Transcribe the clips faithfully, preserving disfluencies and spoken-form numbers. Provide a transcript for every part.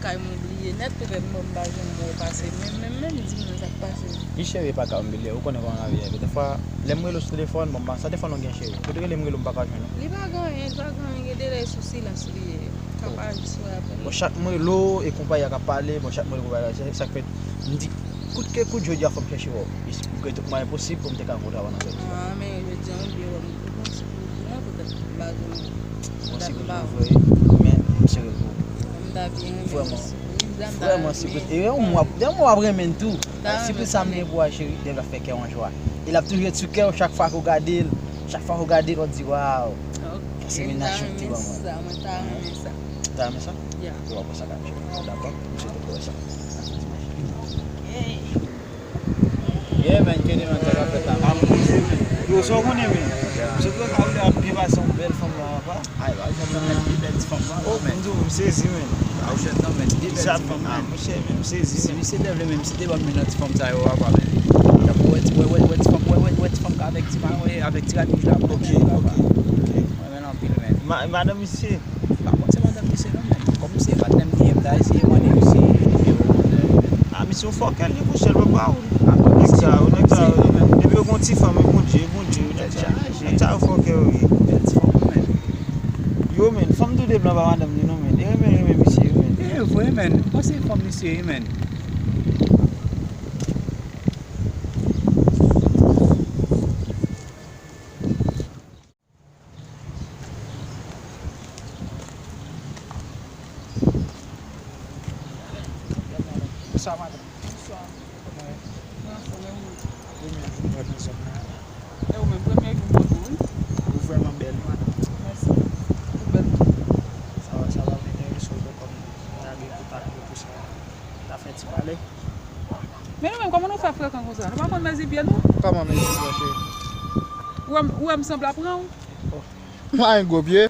Kay mwen bliye nèt, petèt mwen m pa jwenn mwen pase. Men, men, men, di m nan sa k pase. Wi, cheri, e pa ka, m bliye. Ou konnen kòman lavi a ye. Dèfwa, lè m rele w sou telefòn, bon, m pa, sa dèfwa nou gen, cheri. Ou te rele m, rele w, m pa ka jwenn ou. Li pa gen anyen, li pa gen anyen. Gen de lè sou silans li ye. Ka pa jis wè apèl. Bon, chak m rele w, e konpayi a k ap pale. Bon, chak m rele konpayi a, se sa k fè m di, kout ke kout, jodi a fò m chèche wè w. Mwen fè tout mwayen posib pou m te ka rankontre avè w nan rèv. Ah, men jodi a, m byen wè m. Bon, si pou di non, petèt m pa gen yon dat m pa wè. Men, m sere pou ou. M ta byen renmen yon sipriz, m ta renmen. Vrèman, sipriz. E yon mwa, yon mwa w ap renmen l tou. Sipriz sa m gen pou ou a, cheri, demen l ap fè kè w an jwa. E l ap toujou ret sou kè w chak fwa ke w gade l. Chak fwa ke w gade l, w ap di, waw. Sa se mennaj ou ki te ban mwen. Mwen ta renmen sa, mwen ta renmen sa. Ou ta renmen sa? Ya. Yo, w ap wè sa kanmenm, cheri. Dakò? M swete pou w wè sa. Yeah, man, Kenny, man, sa k ap fèt la, man? Yo, sa w konnen, men? Se pou sa w ap byen pase yon bèl fanm la, apa? Ay, pa jwenn nan men, pi bèl ti fanm la. Oh, men, m sezi, men. Pa jwenn nan men, pi bèl ti fanm la, monchè, men, m sezi, men. Si misye te vle, men, misye te ban m nan ti fanm sa yo, apa, men. Tankou wè ti, wè, wè, wè ti fanm, wè, wè, wè ti fanm ka avèk ti mayo, avèk ti rad wouj la. Ok, ok, ok. Mwen renmen l anpil, men. Ma-, madanm misye? M pa konn se madanm misye non, men. Kòm misye patnè m li ye, m ta eseye mande misye nimewo madanm li. Ah, misye yon fòkè, li pou chèl papa ou. Ah, nèg sa yo, nèg sa yo. Depi yo gon ti fanm, yo Bondye, Bondye, nèg sa. Nèg sa yo fòkè yo ye. Bèl ti fanm, men. Yo, men, fanm tou de blan pa madanm li non, men. E renmen, renmen misye, men. E vre, men. Mwen se fanm misye ye, men. Bonswa, madanm. Bonswa. Kòman w ye? Mwen anfòm, e ou menm? Premye jou m wè w nan zòn nan. E ou menm, premye jou m wè w tou, wi. Ou vrèman bèl, wi, madanm. Mèsi. Ou bèl tou. Sa va, sa va, m enterese w, kòm m ta gen kontak nou tou sa. N ta fè ti pale. Men nou menm, kòman nou fè frekan konsa? Nou pa konn mezi pye nou? Kòman mezi pye, cheri? Ou wè m, ou wè m sanble ap pran ou? Mwen gen gwo pye,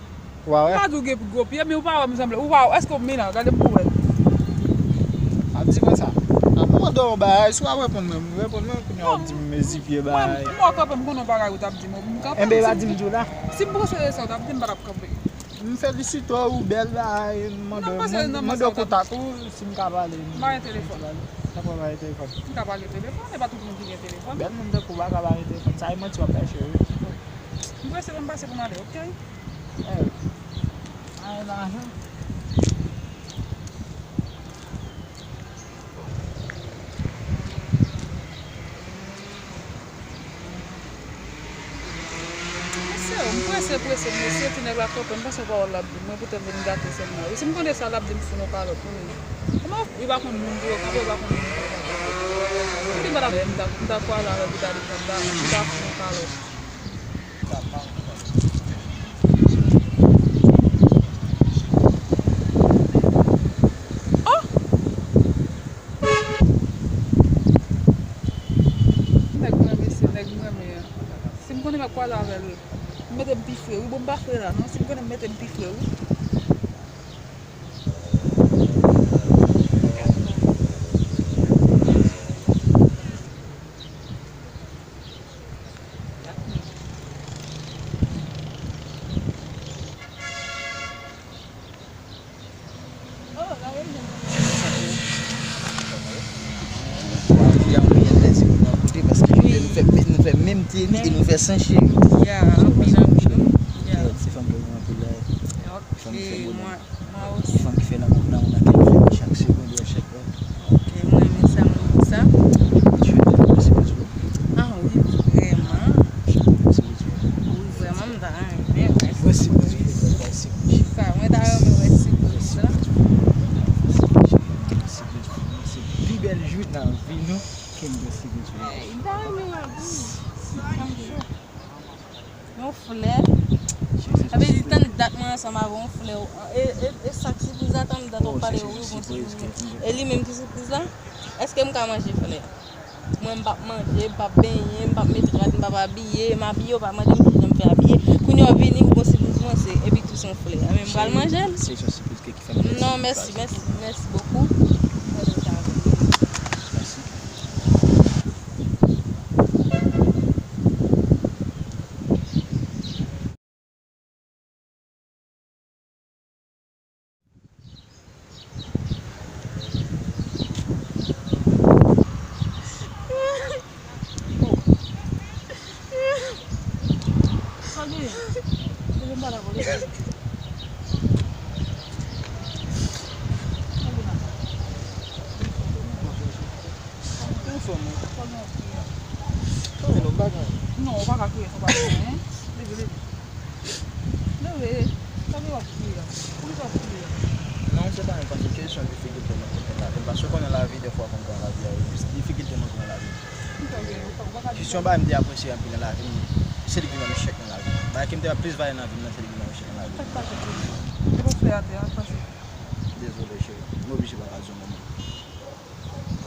ou pa wè? M pa di w gen gwo pye, men ou pa wè m sanble, ou pa wè, èske w, men la, gade pou w wè. Ap di mwen sa. Ap mande w yon bagay, si w ap reponn mwen, reponn mwen, kounye a w ap di m mezi pye bagay. Mwen, mwen kanpe, m konnen yon bagay ou t ap di m, m kanpe. Enben, e pa di m di w la. Si m panse se sa, w t ap di m pa t ap kanpe. M felisite w, ou bèl la, e m mande w, mande w kontak ou, si m ka pale. M pa gen telefòn. Sa fè w pa gen telefòn? M ka pale telefòn, e pa tout moun ki gen telefòn. Bèl moun tankou w pa ka pale telefòn, sa e manti w ap bay cheri. M prese pou m pase pou m ale, oke? Eh, ale lajan. Mesye, m prese, prese, mesye, ti nèg la kanpe, m panse pawòl l ap di m, mwen poutèt vin gate sèlman. E si m konnen sa l ap di m fout nou kalòt, wi. Kòman li pa konn moun pou yo kanpe, li pa konn moun pou yo kanpe. Li pa ta, m ta, m ta kwale avè l pou ta defann, m ta, m ta fout nou kalòt. Oh! Nèg mwen, mesye, nèg mwen, men si m konnen m ap kwale avè l, m mete m pi fre, wi, bon, m pa fre la, non, si m konnen m mete m pi fre, wi. Wi, a, yon peyèl lèzil nou anpil, paske nou fè, nou fè menm teni e nou fè san cheri. Ya, anpil, anpil. Ya. Se fanm ki gen anpil la. Fanm ki fè bonè. Mwen osi. Fanm ki fè lanmou, lanmou nan kè m fè chak segonn, chak lè. Ok, mwen renmen sa, mwen renmen sa. Ou jwe nan sipriz ou? Ah wi, vrèman. Wi, vrèman, m ta renmen wè sipriz. Sa, mwen ta renmen wè sipriz la. Sipriz pou mwen se pi bèl jou nan vi nou ke m gen sipriz pou mwen. Ey, m ta renmen wè pou mwen. Yon flè. Sa vle di tann dat mwen ansanm avè w, yon flè. E, e, e sa k sipriz la, tann dat w ap pale, wi, bon sipriz. E li menm ki sipriz la? Èske m ka manje flè? Mwen, m p ap manje, m p ap benyen, m p ap met rad, m p ap abiye, m abiye, w pa mande m kijan m fè abiye. Kounye a w vini, ou gon sipriz mwen, se, epi tou se yon flè. Enben, m pral manje l. Non, mèsi, mèsi, mèsi bokou. Mèsi. Ou anfòm, wi. Tande non, bagay. Non, ou pa ka kriye, sa pa gen anyen. Leve, leve. Leve. Sa gen w ap kriye a? Poukisa w ap kriye a? Non, se pa yon pase kesyon difikilte mwen konn pran lavi m. Paske w konnen lavi, dèfwa, konn pran lavi a, difikilte mwen pran lavi. Poukisa w gen, ou pa, ou pa ka di sa. Kesyon bagay m te apresye anpil nan lavi m, se li ki ban m echèk nan lavi m. Bagay ke m te ap plis valè nan vi m nan, se li ki ban m echèk nan lavi m. Sa k pase pou ou? Se pa fè atè a, pase. Dezole, cheri. M oblije pa ka di yon mo.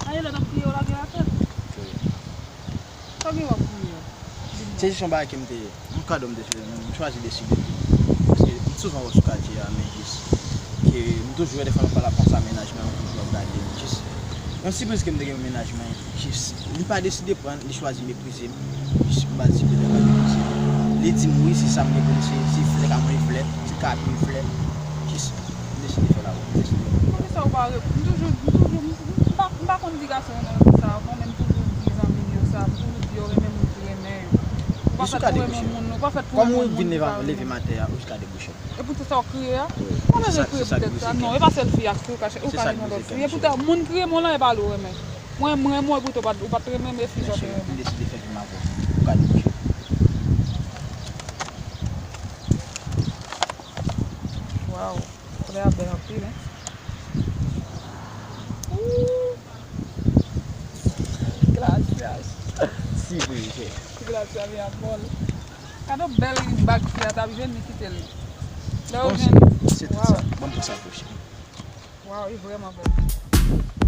Anyen lè n ap kriye, w lage atè. Wi. Sa gen w ap kriye a? Di m non. Se jis yon bagay ke m te, yon kado m te fè, m chwazi deside tou. Paske m souvan wè w sou katye a, men jis ke m toujou wè dèfwa m ap pale konsa mennaj mwen, yon kout lòt gade m. Jis yon sipriz ke m te gen pou mennaj mwen, jis li pa deside pran, li chwazi meprize m. Jis m pa di petèt l pa meprize m. Li di m wi, se sa m gen pou m se, se flè k ap manje flè, se k ap manje flè. Jis m deside fè la, m deside. Poukisa ou pa rep-, m toujou, m toujou, m, m pa, m pa konn di gason renmen moun sa, mwen menm toujou di zanmi m yo sa, m toujou di yo renmen moun ki renmen yo. Ou pa fèt pou renmen moun, ou pa fèt pou renmen moun ki pa renmen. Kòm ou vin leve, leve m atè a, ou jis ka debouche. E pou se sa w kriye a? Wi. Ou pa bezwen kriye pou tèt sa, non. E pa sèl fi a kriye, ou ka, ou ka renmen lòt fi. E poutèt moun kriye m lan, e pa li w renmen. Mwen, m renmen w, e poutèt ou pa t, ou pa t renmen m, e fi sa w te renmen. M deside fè vi m avè w. Ou ka debouche. Waw. Koulè a bèl anpil, hein? Ooh! Gracias. Si, vre, vre. Gracias, mi amor. Gade bèl bag fi a t ap jwenn, li kite l. Lè yo jwenn. Se tout sa. Ban m pran sa pou ou, cheri. Waw, li vrèman bèl.